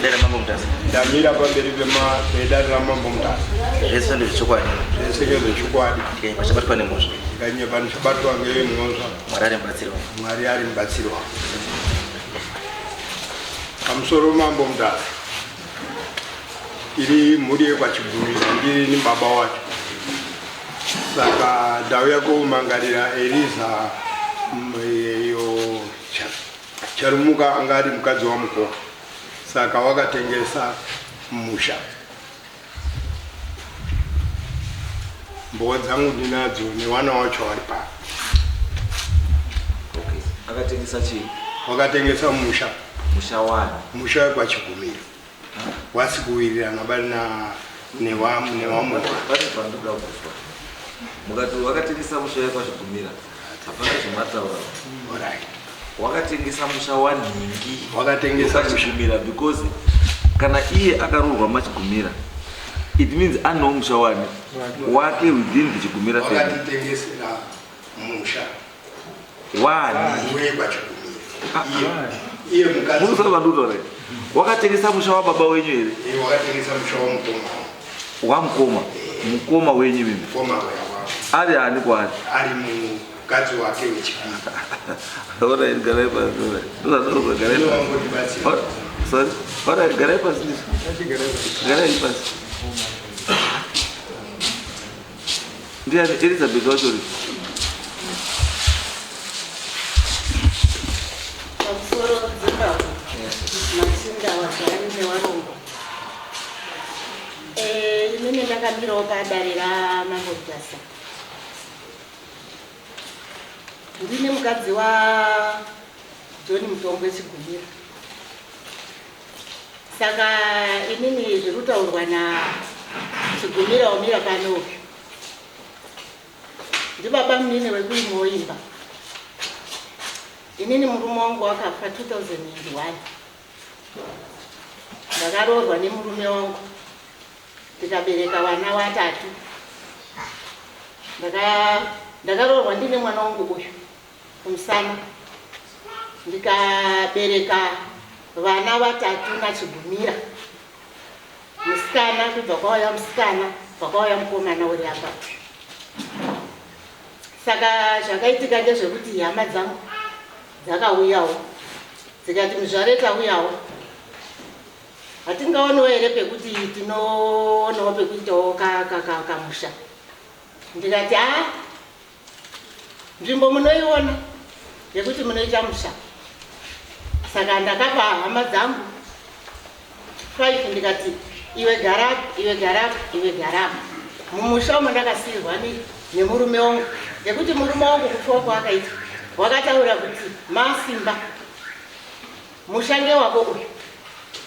Dare Mambo Mutasa. Ndamira pamberi pedare raMambo Mutasa. Zvese ndezvechokwadi. Zvese ndezvechokwadi. Ndikanyepa chabatwa nemhosva. Ndikanyepa ndichabatwa ngemhosva. Mwari ari mubatsiri wangu. Mwari ari mubatsiri wangu. Pamusoro Mambo Mutasa. Tiri mhuri yekwaChigumira ndiri ni baba wacho. Saka ndauya komangarira Eliza iyo Charumuka anga ari mukadzi wamukoma saka wakatengesa musha. Mbowa dzangu ndinadzo newana wacho wari pano. Okay. Akatengesa chii? Wakatengesa musha. Musha wani? Musha wekwaChigumira. Wasi kuwirirana bari na newamu newamu. Pane pandoda kuzwa. Mukati wakatengesa musha wekwaChigumira. Hapana zvamataura. Alright. Wakatengesa musha wanhingi. Wakatengesa musha. Because kana iye akaroorwa machigumira it means anewo musha wani wake within the chigumira family. Wakatitengesera musha wani wekwachigumira. Iye mukadzi. Munosaka vandiutaura here? Wakatengesa musha wababa wenyu here? Iye wakatengesa musha wamukoma. Wamukoma. Mukoma wenyu mimi. Mukoma wavo. Ari ani kwaari? Ari mukadzi wake wechipiri. Alright, garai pasi. Alright. Ndozvandinokuza garai pasi. Sorry. Alright, garai pasi. Garai pasi. Ndiani Elizabeth wacho uri? Pamusoro Zimbabwe. Machinda wagari newarombo. Eh, inini ndakamirawo padare raMambo Mutasa. Ndine mukadzi wa John Mutombwe Chigumira. Saka inini zviri kutaurwa na Chigumira wamira pano uyu. Ndibaba munini wekuimwewo imba. Inini murume wangu wakafa 2001. Ndakaroorwa nemurume wangu ndikabereka vana vatatu. Ndakaroorwa ndine mwana wangu uyu kumusana ndikabereka vana vatatu naChigumira. Musikana kubva kwauya musikana kubva kwauya mukomana uri apa. Saka zvakaitika ndezvekuti hama dzangu dzakauyawo dzikati muzvare tauyawo hatingaonewo here pekuti tinoonawo pekuitawo kamusha ndikati a nzvimbo munoiona yekuti munoita musha saka ndakapa hama dzangu 5 ndikati iwe garapo iwe garapo iwe garapo mumusha umo ndakasiirwa nemurume wangu nekuti murume wangu kufiwa kwaakaita wakataura kuti masimba musha ngewako uyu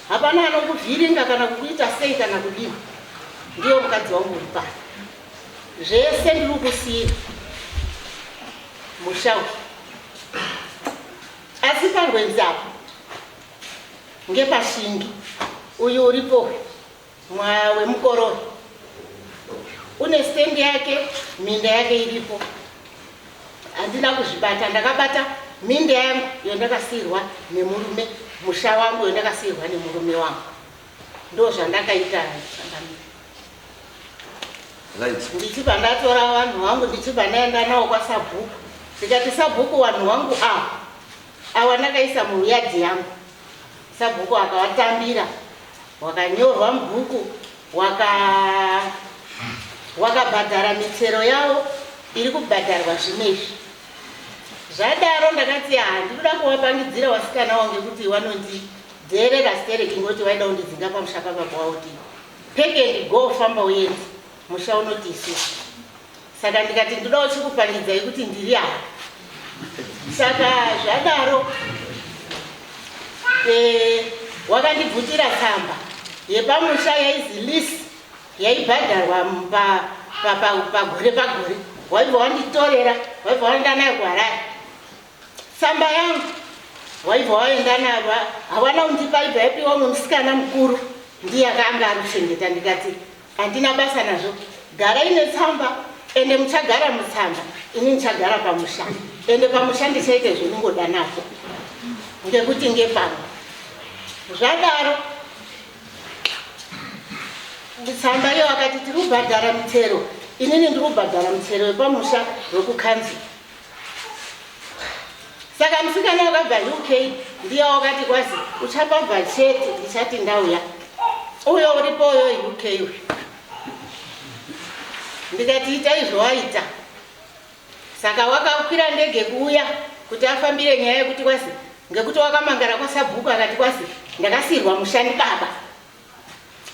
hapana anokuvhiringa kana kukuita sei kana kudii ndiyo mukadzi wangu uri pano zvese ndiri kusiira musha uyu asi parwenzi apo ngepashingi uyu uripo wemukororo une stendi yake minda yake iripo handina kuzvibata ndakabata minda yangu yandakasiirwa nemurume musha wangu yandakasiirwa nemurume wangu ndozvandakaita changamire Right. Ndichibva ndatora vanhu vangu ndichibva ndaenda nawo kwasabhuku ndikati sabhuku vanhu vangu ava awa ndakaisa muyadhi yangu sabhuku akavatambira wakanyorwa mubhuku waka wakabhadhara mitero yavo iri kubhadharwa zvino izvi zvadaro ndakati ha ndinoda kuvapangidzira vasikana wangu ngekuti vanondidheerera stereki ngoti vaida kundidzinga pamusha pababa wavo kuti Pack and go famba uende musha unoti isusu saka ndikati ndodawo chikupangidzai kuti ndiri apa saka zvadaro eh, wakandibvutira tsamba yepamusha yaizi lease yaibhadharwa pagore pagore waibva wanditorera waibva waenda nayo kuharare Tsamba yangu waibva waenda nayo hawana kundipa ibva yapiwa umwe musikana mukuru ndiye akanga ari kuchengeta ndikati handina basa nazvo garai netsamba ende muchagara mutsamba ini ndichagara pamusha ende pamusha ndichaita zvendingoda napo ngekuti ngepamwe zvadaro. Tsamba iyo akati tiri kubhadhara mitero, inini ndiri kubhadhara mitero yepamusha wekukanzi. Saka musikana wakabva UK ndiye wakati kwazi uchapabva chete ndichati ndauya. Uyo uripo uyo UK uyo. Ndikati ita izvo waita. Saka wakakwira ndege kuuya kuti afambire nyaya yekuti kwazi ngekuti wakamangara kwasabhuku akati kwazi ndakasiirwa musha ndibaba.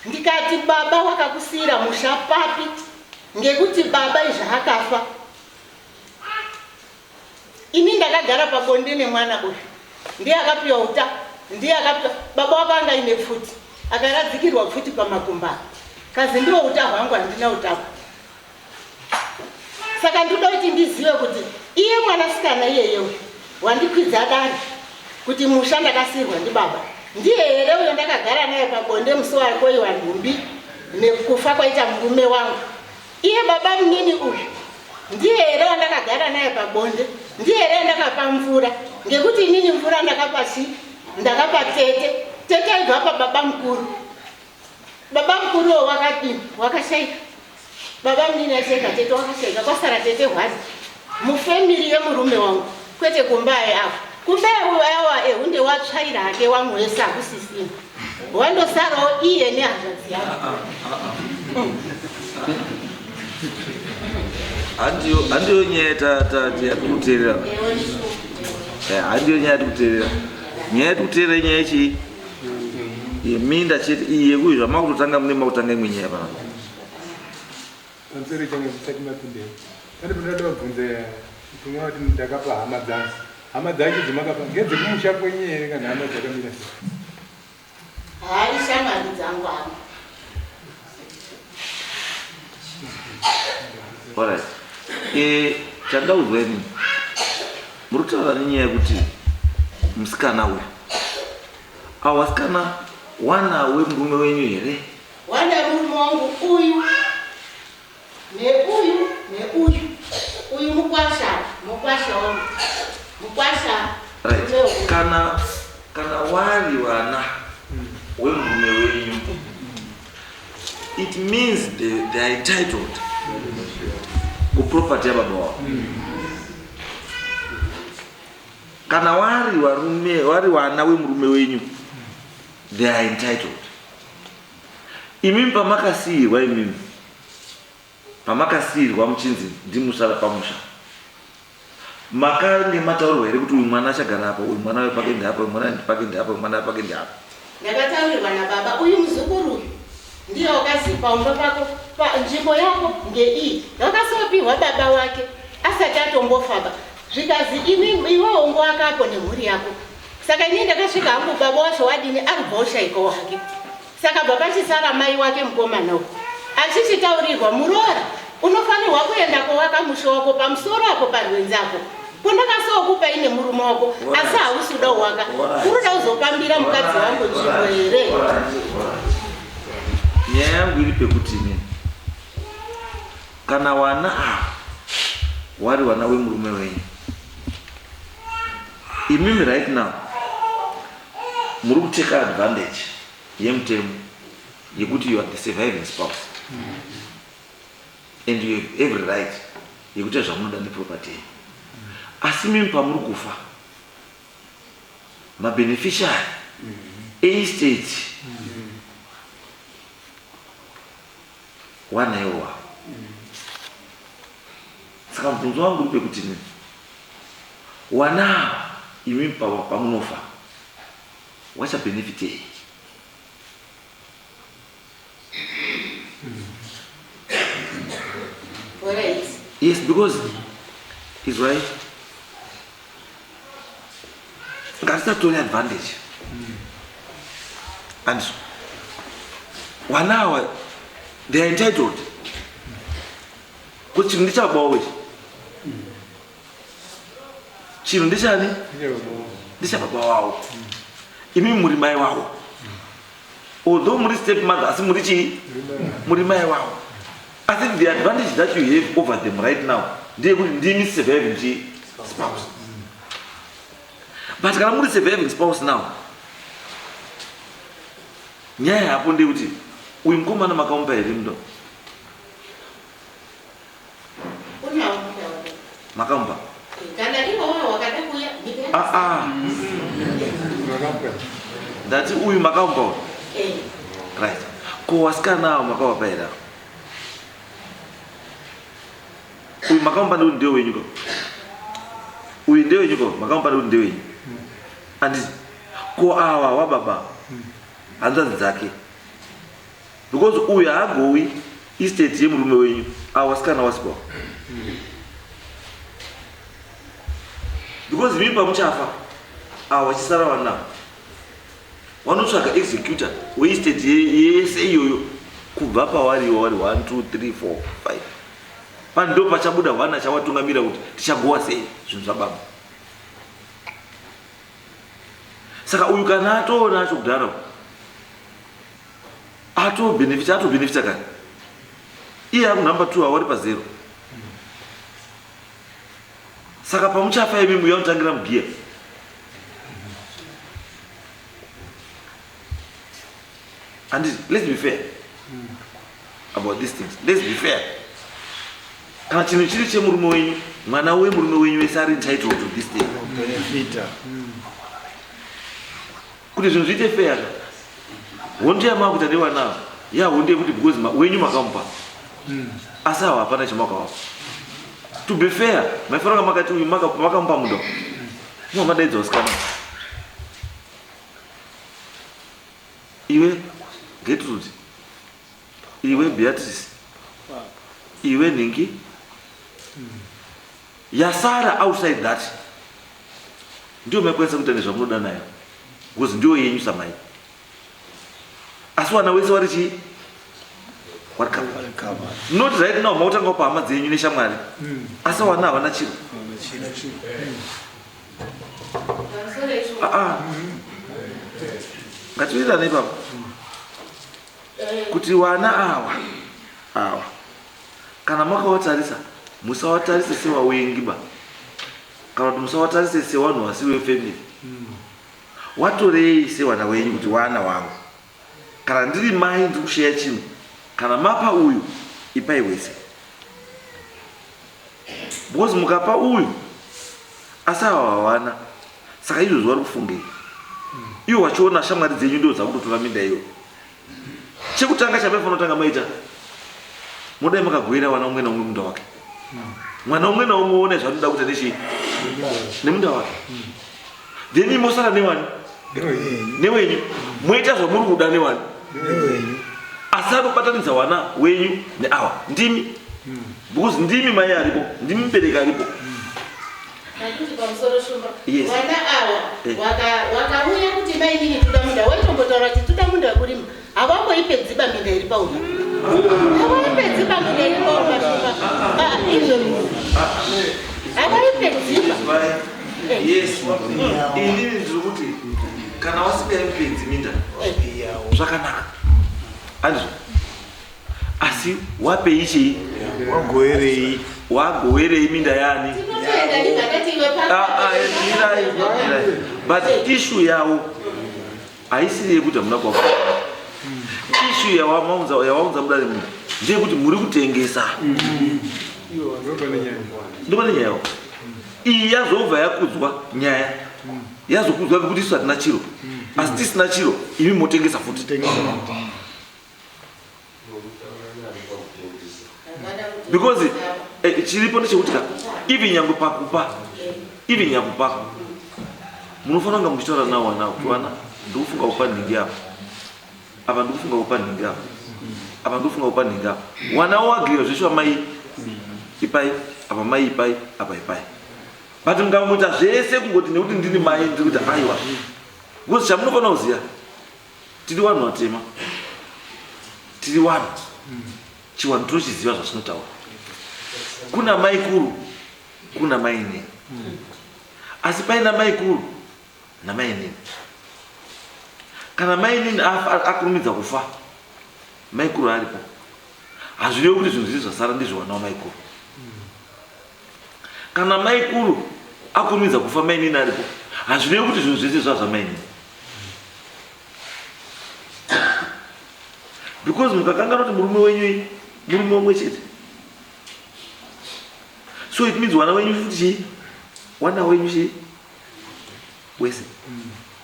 Ndikati baba wakakusiira musha papi ngekuti baba izvi akafa. Ini ndakagara pabonde nemwana uyu ndiye akapiwa uta ndiye akapiwa baba wako anga ine pfuti akaradzikirwa pfuti pamakumba kazi ndiwo uta hwangu handina utako saka ndinoda kuti ndizive kuti iye mwanasikana iyeye uyu wandikwidza dare kuti musha ndakasiirwa ndibaba ndiye here uyo ndakagara naye pabonde musi wakoiwa nhumbi nekufa kwaita murume wangu iye baba munini uyu ndiye here wandakagara naye pabonde ndiye here wandakapa mvura ngekuti inini mvura ndakapa chi ndakapa tete tete aibva pababa mukuru baba mukuru wakadini wakashaika baba munini ashaika tete wakashaika kwasara tete hwani mufemiri yemurume wangu kwete kumba avo kumba awa ehunde watsvaira hake wangu wese hakusisina wandosarawo iye nehanzvadzi yake handiyo nyaya yatikuteerera handiyo nyaya yatikuteerera nyaya yatikuteerera inyaya yechii yeminda chete iyi yekuyi zvamakutotanga mune makutanga imwe nyaya panapa pamusoro change musati mapindei pane panoda kubvunza tumwa kuti ndakapa hama dzangu hama dzacho dzamakapa ngedzekumusha kwenyu here kana hama dzakamira sei Hayi shamwari dzangu hama. Alright. Eh, chandaudzwa inini. Muri kutaura nenyaya yekuti musikana uyu. Awa vasikana wana wemurume wenyu here? Wana murume wangu uyu neuyu neuyu. Uyu mukwasha, mukwasha wangu. Mukwasha. Right. Kana kana wari vana wemurume wenyu it means they are entitled kuproperty yababa wavo. Kana wari varume wari vana wemurume wenyu they are entitled. Imimi pamakasiyirwa imimi pamakasiyirwa muchinzi ndimusara pamusha makange mataurirwa here kuti uyu mwana achagara apa uyu mwana wepake ndeapa uyu mwana pake ndeapa uyu mwana pake ndeapa? Ndakataurirwa nababa uyu muzukuru uyu ndiye wakazi paumba pako nzvimbo yako ngeiyi wakasopiwa baba wake asati atombofaba zvikazi iwewo ungovakapo nemhuri yako. Saka inini ndakasvika hangu baba wacho wadini aribva ushaiko wake. Saka bva pachisara mai wake mukomana uyu achichitaurirwa muroora unofanirwa kuenda kowaka musha wako pamusoro apo parwenzi apo pondakasokupa ine murume wako asi hausi uda kuwaka unoda kuzopambira mukadzi wangu nzvimbo here? Nyaya yangu iri pekuti inini kana wana ava wari wana wemurume wenyu imimi right now muri kuteka advantage yemutemo yekuti you are the surviving spouse and you have every right yekuita zvamunoda neproperty yenyu. Asi mimi pamuri kufa mabeneficiary estate wanaiwo wavo. Saka mubvunzo wangu uri pekuti nini wana imi pamunofa wachabenefitei? Yes, because is right. Ngatisatore advantage. And wana they are entitled. Kuti chinhu ndechababa wavo ichi. Chinhu ndechani? Ndechababa wavo. Imi muri mai wavo. Although muri step mother, asi muri chii? Muri mai wavo. I think the advantage that you have over them right now ndeyekuti ndimi surviving chii? Spouse. But kana muri surviving spouse now, nyaya yapo ndeyekuti Uyu mukomana makamupa here mundo? Unawo munda wake. Makamupa? Kana iwo wao wakada kuuya nyika Ah, ah. Makamupa. Ndati uyu makamupa uyu. Eh. Right. Ko wasikana avo makavapa here avo? Uyu makamupa ndekuti ndewe wenyu ko? Uyu ndewe wenyu ko? Makamupa ndekuti ndewe wenyu. Anditi ko awa wababa hanzvadzi dzake because uyu haagowi estate yemurume wenyu awa wasikana wasikwa because imi pamuchafa awa wachisara vanavo wanotsvaga executor weestate yese iyoyo kubva pawariwo wari 1 2 3 4 5 pani ndo pachabuda hwana achawatungamira kuti tichagowa sei zvinhu zvababa. Saka uyu kana atoona acho kudhara atobhenefita, atobhenefita kani iye aku number 2 awari pazero. Saka pamuchafa imi muya unotangira mugiya. And let's be fair about these things. Let's be fair. Kana chinhu chiri chemurume wenyu, mwana wemurume wenyu wese ari entitled to this thing. Benefita. Kuti zvinhu zviite fair ka. Hondo yamakuita nevana ava, ya hondo yekuti because wenyu makamupa. Asi ava hapana chamakavapa. To be fair, maifanira kunge makati uyu makamupa munda. Mumamadaidza vasikana. Iwe Gertrude, iwe Beatrice, iwe Nhingi, yasara outside that ndiyo maikwanisa kuita nezvamunoda nayo because ndiyo yenyu samai. Asi wana wese wari chii? Wari covered. Not right now, mautanga kupa hama dzenyu neshamwari. Asi wana havana chiro. Ah, ah. Ngatiwirirane ipapo kuti wana awa awa kana makavatarisa musavatarise sevawengi ba, kana kuti musavatarise sevanhu vasiri vefamily. Watorei sewana wenyu kuti wana wangu, kana ndiri mai ndiri kusheya chinhu, kana mapa uyu ipai wese, because mukapa uyu asi ava hawana, saka izvozvo vari kufungei? Ivo vachiona shamwari dzenyu ndo dzakutotora minda iyo. Chekutanga chamaifanira kutanga maita, modai makagoera wana umwe naumwe munda wake. Mwana umwe naumwe one zvaanoda kuita nechii nemunda wake, then mosara newani newenyu, moita zvamuri kuda newani, asi anobatanidza wana wenyu neawa ndimi, because ndimi mai aripo, ndimi mubereki aripo. Ndakuti pamusoro Shumba. Yes. Vana ava Eh. wakauya kuti mainini toda munda, waitombotaura kuti toda munda wekurima, havamboipedziba minda iri pauma. Havaipedziba minda iri pauma Shumba. Ah, izvo havaipedziba. Yes, inini ndiri kuti kana wasingaipedzi minda zvakanaka, andizvo, asi wapei chii? Wagoerei? Wagowerei minda yani? Tinotoenda ndikatati iwe Ah, ah, mirai, mirai. But issue yavo haisiri yekuti hamuna kuvapa. Issue yawaunza mudare muno ndeyekuti muri kutengesa. Ndopane nyaya yavo iyi yazobva yakudzwa nyaya, yazokudzwa nekuti isu hatina chiro, asi tisina chiro imi motengesa futi. Because chiripo ndechekuti ka even nyangwe pakupa, even nyangwe pakupa munofanira kunge muchitaura nawo wana kuti wana ndikufunga kupa nhingi apa, apa ndikufunga kupa nhingi apa, apa ndikufunga kupa nhingi apa. Wana wagirira zveshuwa, mai ipai apa, mai ipai apa, ipai. But mukangoita zvese kungoti nekuti ndini mai ndiri kuita, aiwa, because chamunofanira kuziva, tiri vanhu vatema, tiri vanhu chiwanhu tinochiziva zvatinotaura. Kuna mai kuru, kuna mai nini, asi paina mai kuru namai nini, kana mai nini akurumidza kufa, mai kuru aripo, hazvirevi kuti zvinhu zviri zvasara ndizvo vana wamai kuru. Kana mai kuru akurumidza kufa, mai nini aripo, hazvirevi kuti zvinhu zvese zvava zvamai nini. Because mukakanganwa kuti murume wenyu murume umwe chete. So it means wana wenyu futi chii? Wana wenyu chii? Wese.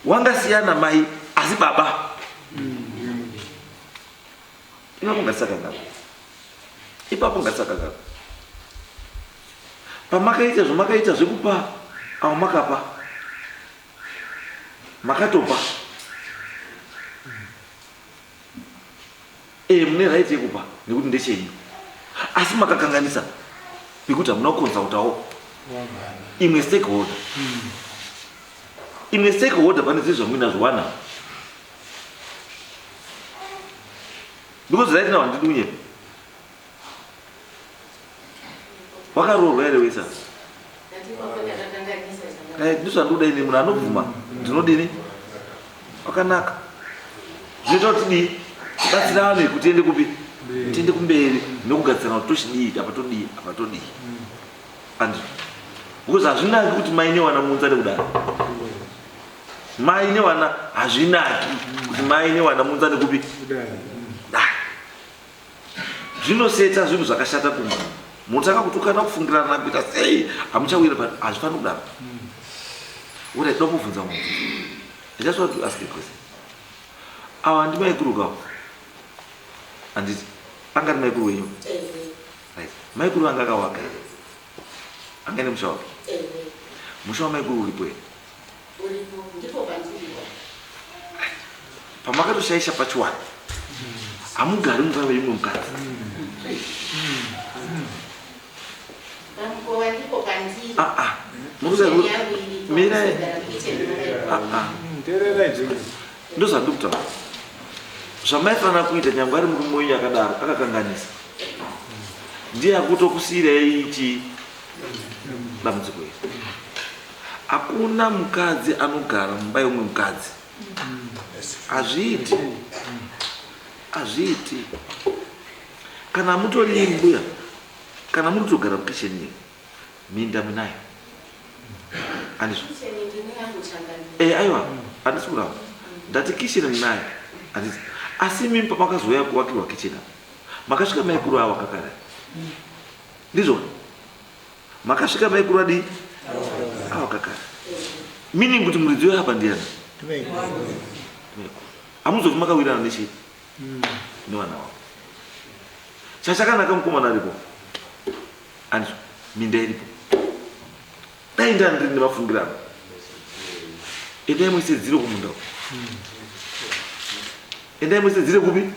Wangasiyana mai asi baba. Ipapo ngatisakangana. Ipapo ngatisakangana. Pamakaita zvamakaita zvekupa avo makapa. Makatopa. Eh, mune right yekupa nekuti ndechenyu. Asi makakanganisa pekuti hamuna kuconsultawo imwe stakeholder. Imwe stakeholder pane zvinhu zvamuinazvo wana. Because right now handidi kunyepa. Wakaroorwa here wesa? Eh, ndizvo zvandikuda ini munhu anobvuma ndinodini? Wakanaka. Zvinoita kuti tidii? Tibatsirane kuti tiende kupi? Tiende kumberi nekugadzirana kuti tochidii apa todii apa todii. And because hazvinaki kuti mai newana muunzane kudaro. Mai newana hazvinaki kuti mai newana muunzane kupi? Kudai. Zvinoseta zvinhu zvakashata kumba. Munotanga kutukana kufungirana kuita sei hamuchawira but hazvifaniri kudaro. Uri toda kubvunza munhu. I just want to ask a question. Awa ndi maikuru kawo. Handiti anga ndi maikuru wenyu. Right. Maikuru anga akawaka here? Anga ine musha wake. Musha wamaikuru uripo here? Uripo, ndipo pandiriwo. Pamakatoshaisha pachiwani hamugari mumba veimwe mukadzi. Pamukova ndipo pandiri. Ah ah. Mukuziva Kitchen yangu iripo. Mirai. Ndogara kitchen mamaikuru. Ah ah. Teererai zvenyu. Ndozvandiri kutaura. Zvamaifanira kuita nyangwe ari murume wenyu akadaro akakanganisa. Ndiye akutokusiirai ichi dambudziko iri. Hakuna mukadzi anogara mumba yeumwe mukadzi. Hazviiti. Hazviiti. Kana mutori mbuya, kana muri kutogara mukitchen iyi, minda munayo. Handizvo? Kitchen ndine yangu changamire. Eh, aiwa, handisi kuramba. Ndati kitchen munayo. Handisi. Asi imimi pamakazouya kuvakirwa kitchen apa, makasvika maikuru avo akagara. Ndizvo? Makasvika maikuru adii? Avo akagara. Meaning kuti muridzi weapa ndiyani? Maikuru. Hamuzofi makawirana nechii? Nevana vavo. Chachakanaka mukomana aripo. Handizvo? Minda iripo. Dai ndandiri nemafungiro angu. Endai muise dziro kumunda uko. Endai muise dziro kupi?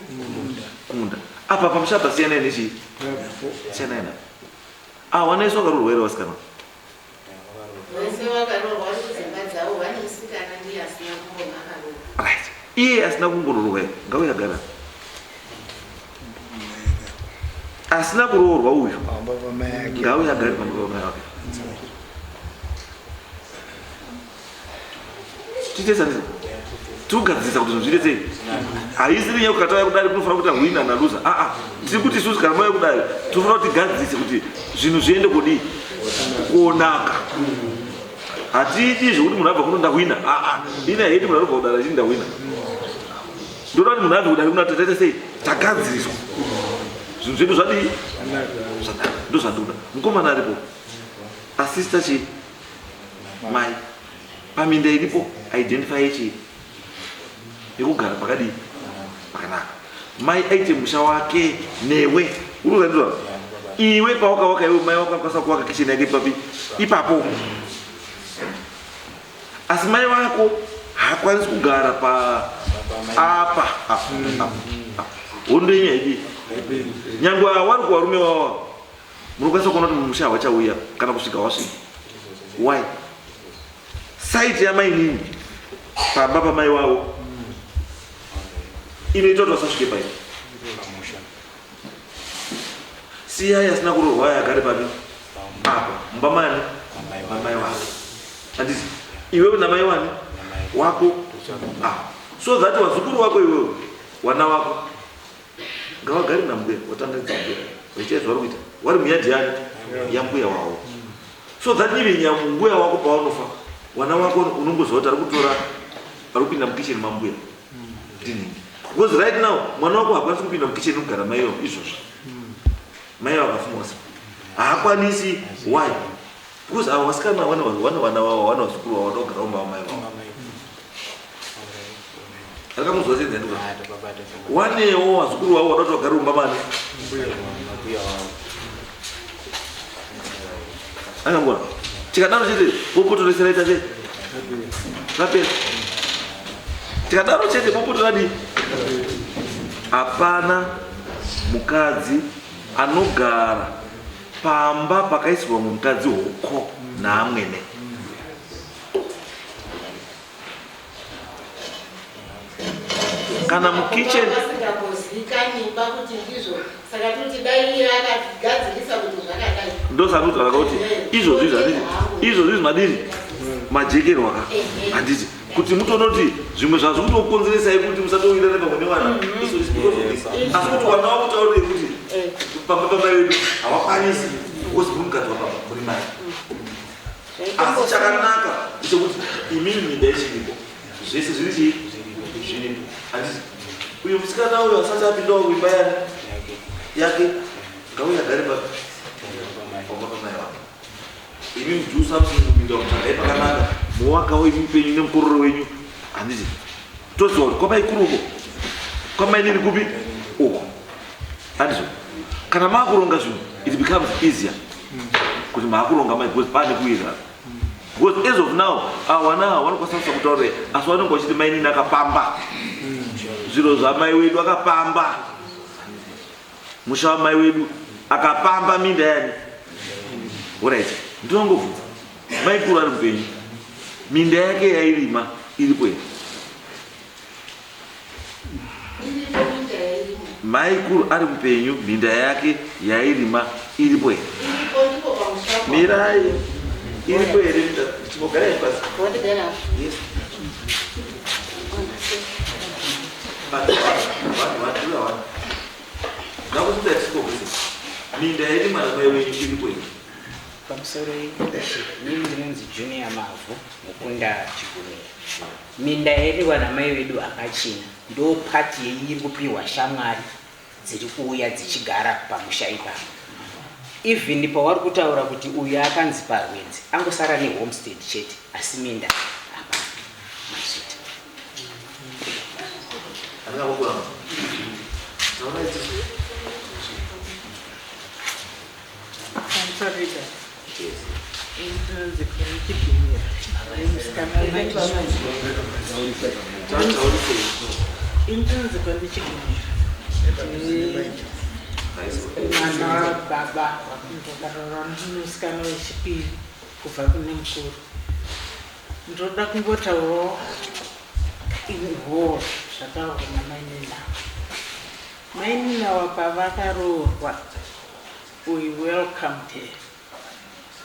Kumunda. Apa pamusha apa siyanai nechii? Siyanai napa. Ah, wana isu wakaroorwa here vasikana? Vese vakaroorwa vari kudzimba dzavo vane musikana ndiye asina kungoma akaroorwa. Right. Iye asina kungoroorwa here? Ngauye agara. Asina kuroorwa uyu. Pamba pamai ake. Ngauye agare pamba pamai wake. Tiite sandizvo. Togadzirisa kuti zvinhu zviite sei? Haisiri nyaya yekuti tauya kudare kunofanira kuita winner na loser. Ah ah. Tiri kuti isusu kana mauya kudare tofanira kuti tigadzise kuti zvinhu zviende kudii? Konaka. Hatidi zvekuti munhu abva kuno ndahwina. Ah ah. Ini haiti munhu anobva kudare achiti ndahwina. Ndoda kuti munhu abve kudare kuno taita sei? Tagadziriswa. Zvinhu zvedu zvadii? Zvanaka. Ndozvandoda. Mukomana aripo. Assista chii? Mai. Paminda iripo identify chii? Yekugara pakadii? Pakanaka. Mai aite musha wake newe. Uri kuzandizwa? Iwe pawakawaka iwe mai wako akakwanisa kuwaka kitchen yake papi? Ipapo. Asi mai wako haakwanisi kugara pa apa apa apa. Hondo yenyu haidii. Nyangwe awari kuvarume wawa munokwanisa kuona kuti musha hawachauya kana kusvika wasvika. Why? Site yamainini pamba pamai wavo inoita kuti vasasvike pai. Siyai asina kuroorwa ayo agare papi? Apa mumba mani? Mamai wake. Handiti iwewe namai wani wako ah. So that wazukuru wako iwewe wana wako ngavagare nambuya watanganidza mbuya vachiita zvavari kuita wari muyadhi yani yambuya wavo. So that even nyambuya wako pawanofa wana wako unongoziva kuti ari kutora ari kupinda mukitchen mambuya ndinhingi. Because right now mwana wako haakwanisi kupinda mukitchen kugara mai vako izvozvo. Mai vako vakafuma haakwanisi. Why? Because ava vasikana vane vana vavo, vane vazukuru vavo, vanoda kugara mumba mai vavo. Akamuzwa senzi ndiko. Wanewo vazukuru vavo vanoda kugara mumba mani. Akangona. Tikadaro chete bopoto rese raita sei? Rapera. Tikadaro chete bopoto radii? Hapana mukadzi anogara pamba pakaisirwa mukadzi hoko naamwene. Kana mukitchen Vasingambozivikanwi kuti ndizvo, saka toti dai iye akagadzirisa kuti zvakadai. Ndosakutaura kuti izvozvi zvadini, izvozvi zvimadini majekerwa ka, handiti? Kuti mutonoti zvimwe zvazvo kutokonzeresai kuti musatowirirana pamwe nevana. Izvo is because of this. Asi kuti wana wakutaurire kuti pamba pamai vedu havakwanisi because muri mukadzi wababa, muri mai. Asi chakanaka ndechekuti imimi minda ichiripo, zvese zviri chii, zviripo, handiti? Uyu musikana uyu asati apindawo kuimba yani yake, ngauye agare pamba pamai vake. Imi mujusa kupinda mutsvagai pakanaka, muwakawo imi penyu nemukororo wenyu, handiti? Toziva kuti kwamaikuru uko, kwamainini kupi uko, handizvo? Kana maakuronga zvinhu, it becomes easier kuti maakuronga mai, because pane kuwirirana. Because as of now awana vanokwanisa kusakutaurira, asi vanenge vachiti mainini akapamba zviro zvamai wedu, akapamba musha wamai wedu, akapamba minda yani. Alright, ndinongobvunza, maikuru ari mupenyu, minda yake yairima iripo here? Iripo minda yairima. Maikuru ari mupenyu, minda yake yairima iripo here? Iripo, ndipo pamusha. Mirai, iripo here minda? Chimbogarai pasi. Wandigara. Yes. Vanhu, vanhu, vanhu, vanhu. Ndakuti tisingobvunze. Minda yairima namai wenyu iripo here? Pamusoro, inini ndinonzi Junior Mavhu, mukunda Chigumira. Minda yairiwa namai vedu akachina, ndo part yeiri kupiwa shamwari dziri kuuya dzichigara pamusha ipapo. Even pawari kutaura kuti uyu akanzi parwenzi, angosara nehomestead chete, asi minda hapana. Mazvita. Handingakokura. Taura itisu. Pamusoro, ndinonzi Chigumira, musikana. Taurisei. Ndinonzi Chigumira, mwana wababa. Ndakaroora musikana wechipiri kubva kune mukuru. Ndoda kungotaurawo inhoo zvataurwa namainina. Mainina pavakaroorwa, we welcomed her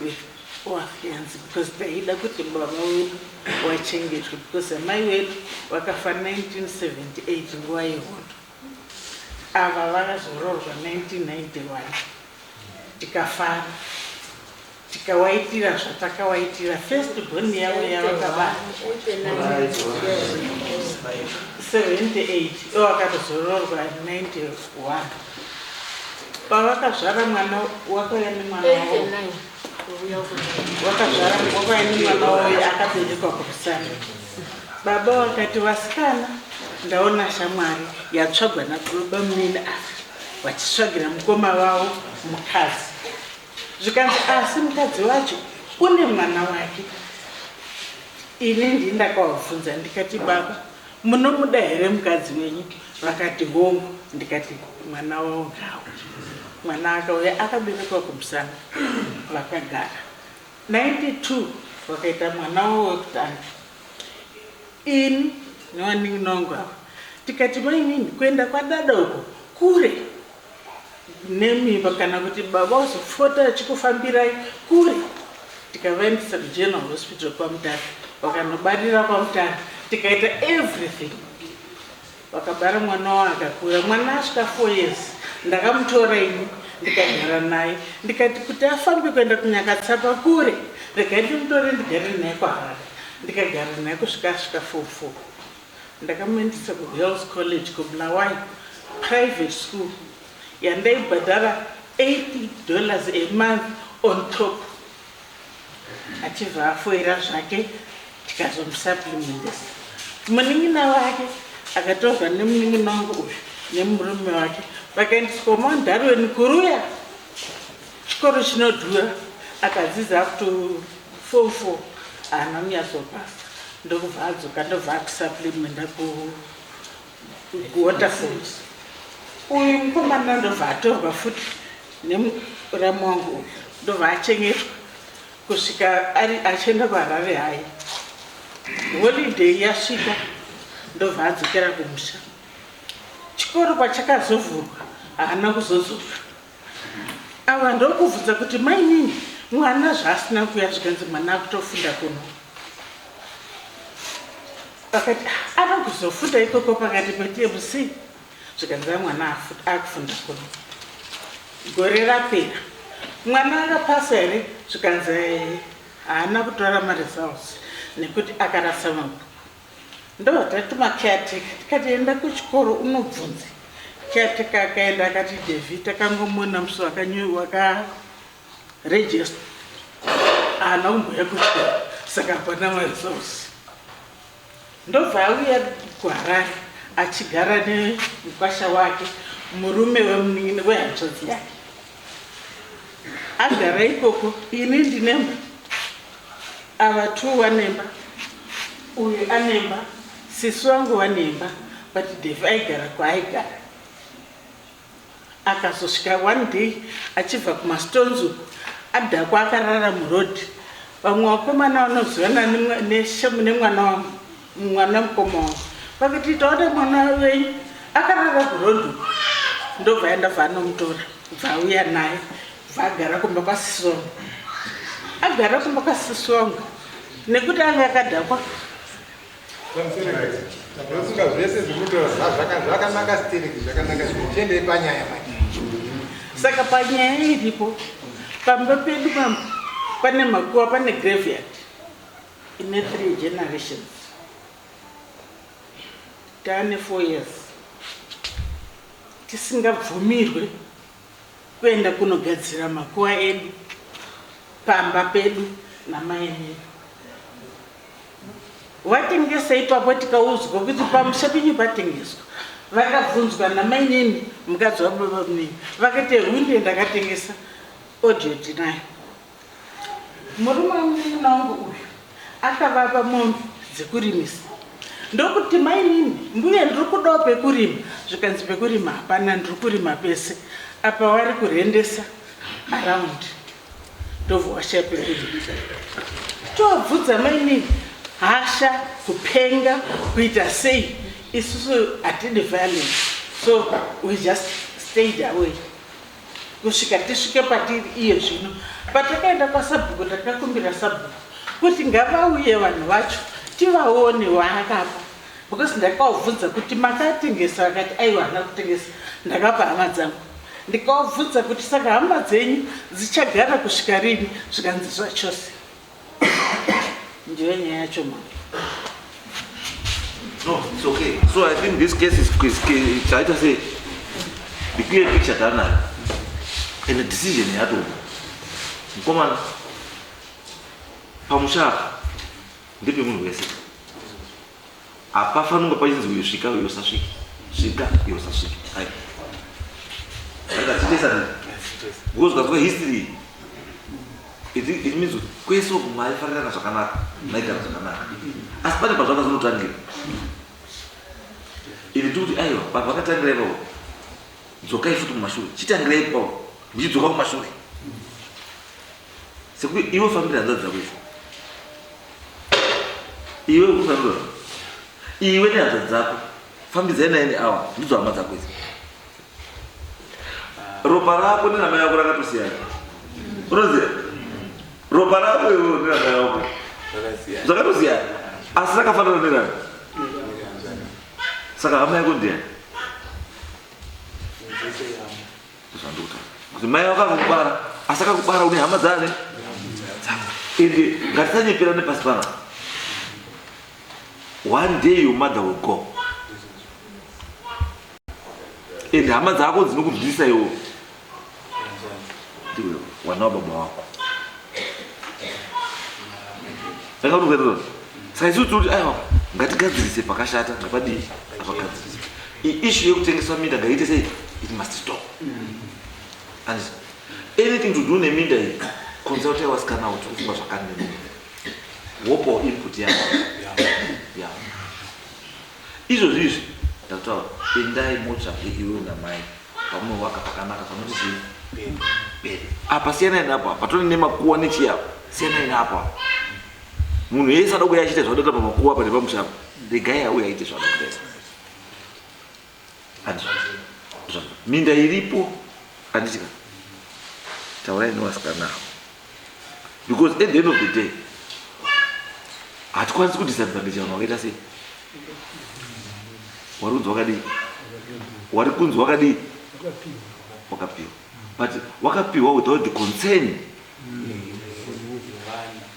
with our hands, because taida kuti baba wedu wachengetwe, because amai vedu vakafa 1978 nguva yehondo. Ava vakazoroorwa 1991. Tikafara, tikawaitira zvatakawaitira. First born yavo yavakabara 78, ivo vakatozoroorwa 91. Pavakazvara mwana, wakauya nemwana wavo. Wakazvara, wakauya nemwana wavo akaberekwa kumusana. Baba vakati, "Vasikana, ndaona shamwari yatsvagwa nababa munini ava, vachitsvagira mukoma vavo mukadzi." Zvikanzi, "Asi mukadzi wacho une mwana wake." Ini ndii ndakavabvunza, ndikati, "Baba, munomuda here mukadzi wenyu?" Vakati, "Hongu." Ndikati, "Mwana wavo ngawo." Mwana akauya akaberekwa kumusana. Vakagara. 92 vakaita mwana wavo wekutanga. Ini nevanin'ina ava tikati, "Mainini, kuenda kwadada uko kure nemimba, kana kuti baba wazofota achikufambirai kure." Tikavaendesa kuGeneral Hospital kwaMutare, vakanobarira kwaMutare. Tikaita everything, vakabara mwana wavo, akakura. Mwana asvika 4 years, ndakamutora ini, ndikagara naye. Ndikati, "Kuti afambe kuenda kuNyakatsapa kure, regai ndimutore ndigare naye kuHarare." Ndikagara naye kusvika asvika form 4. Ndakamuendesa kuGirls College kuBulawayo, private school yandaibhadhara $80 a month on top. Achibva afoira zvake tikazomusupplementesa. Munin'ina wake akatorwa nemunin'ina wangu uyu nemurume wake vakaendeswa kuMount Darwin kuruya, chikoro chinodhura. Akadzidza up to form 4, haana kunyatsopasa, ndokubva adzoka, ndobva akusupplementa kuWaterfalls. Uyu mukomana ndobva atorwa futi nemuramu wangu uyu, ndobva achengetwa kusvika ari achienda kuHarare High. Holiday yasvika, ndobva adzokera kumusha. Chikoro pachakazovhurwa haana kuzodzoka. Ava ndokubvunza kuti mainini, mwana zvaasina kuuya? Zvikanzi mwana akutofunda kuno. Vakati anokuzofunda ikoko pakati peTMC. Zvikanzi mwana akufunda kuno. Gore rapera, mwana akapasa here? Zvikanzi haana kutora maresults nekuti akarasa mabhuku. Ndobva tatuma caretaker, tikati enda kuchikoro unobvunze. Caretaker akaenda, akati David takangomona musi wakaregister, haana kumboya kuchikoro, saka hapana maresults. Ndobva auya kuHarare achigara nemukwasha wake, murume wehanzvadzi yake. Agara ikoko, ini ndinemba, ava two wanemba, uyu anemba, sisi wangu wanemba, but Devi aigara kwaaigara. Akazosvika one day achibva kumaStones uku adhakwa, akarara murodhi. Vamwe vakomana vanozivana nemwana wangu, mwana mukoma wangu, vakati taona mwana wenyu akarara kurodhi uku. Ndobva aenda, bva anomutora, bva auya naye, bva agara kumba kwasisi wangu. Agara kumba kwasisi wangu nekuti anga akadhakwa. Ndofunga zvese zvekutaura zvakanaka stereki, zvakanaka. Tiendei panyaya manje. Saka panyaya iripo pamba pedu, pamba pane makuva, pane graveyard ine three generations. Taane 4 years tisingabvumirwe kuenda kunogadzira makuva edu pamba pedu namainini. Watengesa ipapo, tikaudzwa kuti pamusha penyu patengeswa. Vakabvunzwa namainini, mukadzi wababa munini, vakati hunde ndakatengesa. Audio tinayo. Murume wamunini wangu uyu akavapa mombe dzekurimisa, ndokuti mainini, mbuya, ndiri kudawo pekurima. Zvikanzi pekurima hapana, ndiri kurima pese apa, wari kurendesa around, ndobva washaya pekurima. Tobvunza mainini, hasha, kupenga, kuita sei? Isusu hatidi violence, so we just stayed away kusvika tisvike patiri iye zvino. Patakaenda kwasabhuku, takakumbira sabhuku kuti ngavauye vanhu vacho tivaone vaakapa, because ndakavabvunza kuti makatengesa, vakati aiwa, hana kutengesa, ndakapa hama dzangu. Ndikavabvunza kuti saka hama dzenyu dzichagara kusvika rini? Zvikanzi zvachose. Ndiyo nyaya yacho, mama. No, it's okay. So I think this case is chaita say the clear picture tanayo and the decision yatobva. Mukomana, pamusha apa ndepe munhu wese. Hapafanirwa pachinzi uyo svika, uyo usasvike, svika, uyo usasvike. Ai. Saka chitesa because ukazwa history, it means kuti kwese uku maifarirana zvakanaka, maigara zvakanaka, asi pane pazvakazonotangira. Ini tikuti aiwa, vanhu vakatangira ipapo, dzokai futi mumashure, chitangirai ipapo muchidzoka kumashure, sekuti iwe fambira hanzvadzi dzako idzi, iwe ukufambira iwe nehanzvadzi dzako, fambidzai naye neawa, ndidzo hama dzako idzi. Ropa rako nenhama yako rakatosiyana, unoziva ropa rako iwe nenhama yako zvakatosiyana, asi rakafanana nerano. Saka hama yako ndiyani? Zvandikutaura kuti mai vako akakubara, asi akakubara une hama dzane dzako. Ende ngatisanyepera nepasi pana. One day your mother will go. And hama dzako dzinokubvisa iwo ndiwe wana wababa wako. Ndakakuti saka isusu tiri kuti aiwa, ngatigadzirise pakashata, ngapadii, apagadzirise. Issue yekutengeswa minda ngaiite sei? It must stop. And anything to do neminda iyi, consultai vasikana kuti kufunga zvakani neminda, wopawo input yavo ya izvozvi. Izvi ndakutaura, endai motsvage iwe namai pamunovaka pakanaka panoti chii bere apa. Siyanai napo apa, patori nemakuwa nechii apa, siyanai napo apa. Munhu yese ada kuuya achiita zvaunoita pamakuwa apa nepamusha apa, regai auya aite zvauda kuita. Handizvo, minda iripo, handitika? Taurai nevasikana avo, because at the end of the day hatikwanisi kudisadvantage vanhu vakaita sei, wari kunzi wakadii, wari kunzi wakadii, wakapiwa, but wakapiwa without the concern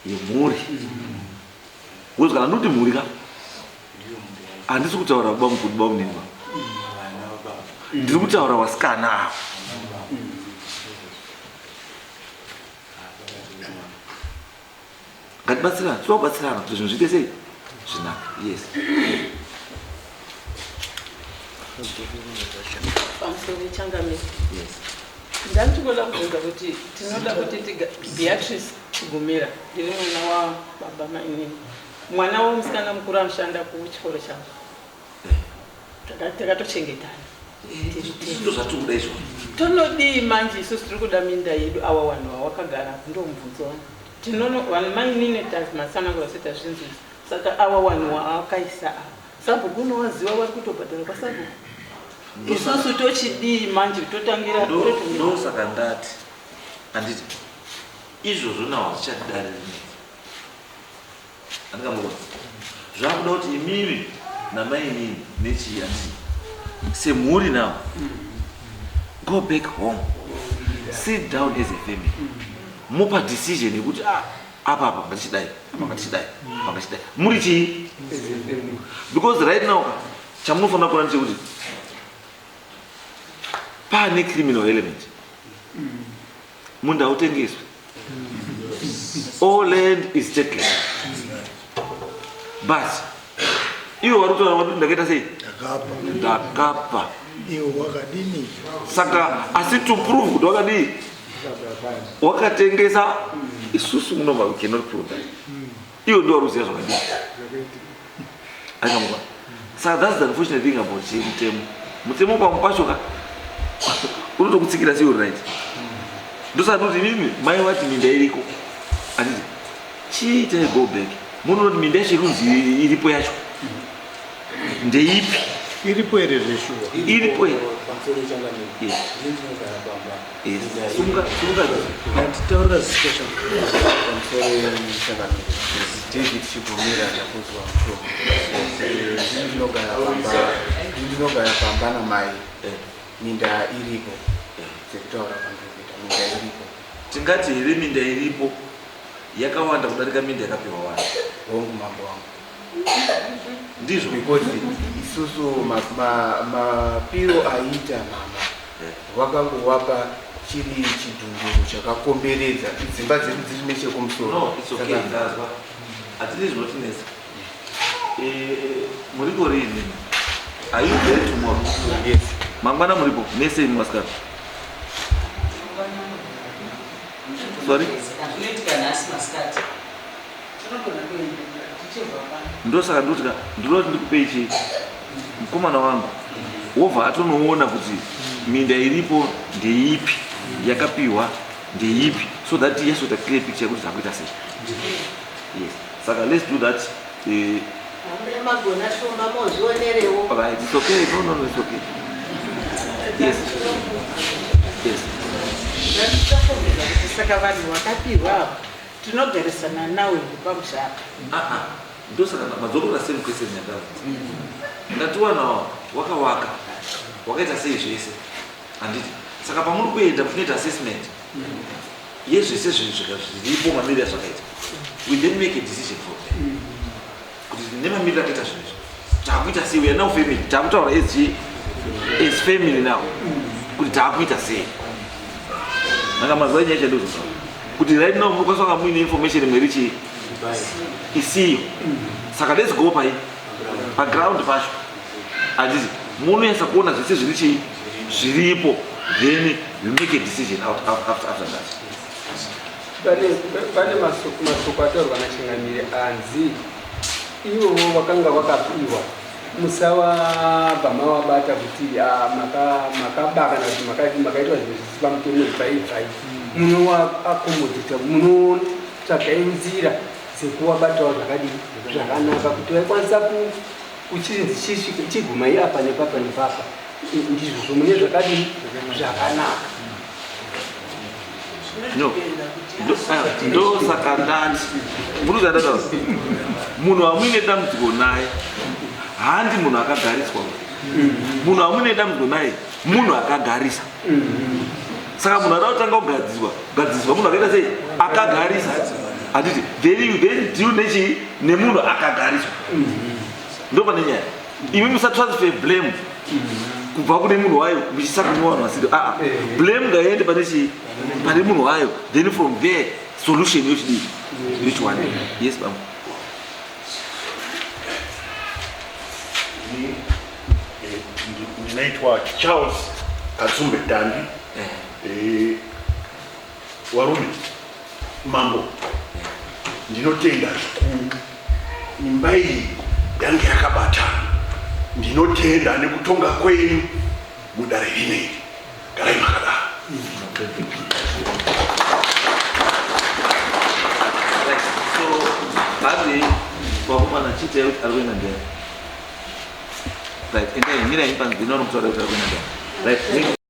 yemhuri. Because kana ndoti mhuri ka, handisi kutaura baba mukuru, baba munini ba, ndiri kutaura vasikana avo. Ngatibatsirana, tinobatsirana kuti zvinhu zviite sei, zvinaka. Yes. Pamusoro, changamire. Yes. Ndandingoda kubvunza kuti tinoda kuti tiga Beatrice Chigumira, ndiri mwana wababa mainini, mwana womusikana mukuru anoshanda kuchikoro changu. Takatochengetana tiri tese. Ndo zvatiri kuda izvozvo. Tonodii manje isusu? Tiri kuda minda yedu. Awa vanhu vawakagara, ndo mubvunzo wangu. Tinono vanhu mainini matsanangura setazvinzwisa, saka awa vanhu waakaisa ava, sabhuku unowaziva, vari kutobhadhara kwasabhuku. Isusu tochidii manje? Totangira Ndosaka ndati, handiti izvozvo nawo hazvichatidariri neti, handingamboona zvakuda kuti imimi namainini nechii, handiti semhuri, now go back home, sit down as a family, mopa decision yekuti, ah, apa apa ngatichidai, apa ngatichidai, apa ngatichidai, muri chii. Because right now chamunofanira kuona ndechekuti paane criminal element. Munda hautengeswi. All land is state land, but iwe wari kutaura wati ndakaita sei? Ndakapa. Ndakapa. Iwe wakadini? Saka asi to prove kuti wakadii, wakatengesa, isusu munoma we cannot prove that. Iwe ndo wari kuziva zvakadii aikamuka. Saka that's the unfortunate thing about chii, mutemo. Mutemo pamwe pacho ka unotokutsikira sei uri right. Ndosaka ndoti imimi mai vati minda iriko, handiti? Chiitai go back, munonoti minda yacho irunzi iripo yacho ndeipi? Iripo here zveshuwa? Iripo here? Pamusoro, changamire. Yes. Ndini ndinogara pamba. Yes. Sumuka, sumuka. Titaurira zita chako. Pamusoro, changamire. David Chigumira, ndakunzwa mushoko. Ndini ndinogara pamba, ndini ndinogara pamba namai. Minda iripo, dzekutaura kwandiri kuita, minda iripo. Tingati here minda iripo yakawanda kudarika minda yakapiwa vanhu? Hongu, mambo wangu. Ndizvo. Because isusu mapiro aiita mama, wakangowapa chiri chidhunduru chakakomberedza dzimba dzedu dziri nechekumusoro. No, it's okay. Ndazwa, hatidi zvinotinetsa. Muripo rini? Are you there tomorrow? Yes. Mangwana muripo mese imi vasikana? Sorry. Zvinoitika nhasi masikati. Tinogona kuenda tichibva pano. Ndosaka ndikuti ndinoda kuti ndikupei chii, mukomana wangu wobva atonoona kuti minda iripo ndeipi, yakapiwa ndeipi, so that yasoita clear picture yekuti zvakuita sei. Yes, saka let's do that. Hamuna magona shumba, mozvionerewo. Right, it's okay. No, no, no, it's okay. Yes. Ndanditofungira kuti saka vanhu vakapiwa ava tinogarisana nawo here pamusha apa? Ah, ah. Ndosaka madzokora same question yandabvunza. Ndatiwanawo wakawaka, wakaita sei zvese, handiti? Saka pamuri kuenda muchinoita assessment yezvese zvinhu zviripo, mamiriro azvakaita, we then make a decision from there kuti nemamiriro akaita zvinhu izvi takuita sei. We are now family, takutaura as As family now kuti taakuita sei. Nanga mazuva enyaya chandozotaura kuti right now munokwanisa kunga muine information imwe iri chii isiyo. Saka let's go pai paground pacho, handiti munonyatsa kuona zvese zviri chii zviripo, then you make a decision out, after that. Pane masoko ataurwa nachangamire anzi ivovo vakanga vakapiwa, musavabva mavabata kuti ah, makaba kana kuti makaitwa zvinhu zvisiri pamutemo, ibvai ibvai. Munovaaccommodata, munotsvagai nzira dzekuvabatawo zvakadii zvakanaka kuti vaikwanisa kuchinzi chigumai apa nepapa nepapa, ndizvozvo mune zvakadii zvakanaka. No, ndosaka ndati muruzi andataura, munhu wamuine dambudziko naye handi munhu akagariswa. Munhu wamuine dambudziko naye munhu akagarisa. Saka munhu ada kutanga kugadziswa, kugadziswa munhu akaita sei? Akagarisa, handiti? Then you then deal nechii? Nemunhu akagariswa. Ndo pane nyaya. Imi musatransfer blame kubva kune munhu wayo muchiisa kune vanhu vasiri. Aa, blame ngaiende pane chii? Pane munhu wayo. Then from there solution yochidii? Yochiwanika. Yes, baba. Ndinoitwa Charles Katsumbe Dandi. Warume mambo, ndinotenda zvikuru. Imba iyi yange yakabatana. Ndinotenda nekutonga kwenyu mudare rino iri. Garai makadaro. Right, so handi vakomana, chiitai kuti ari kuenda ndani. Right, endai, mirai panzi, ndinoona kutaura kuti ari kuenda ndani. Right.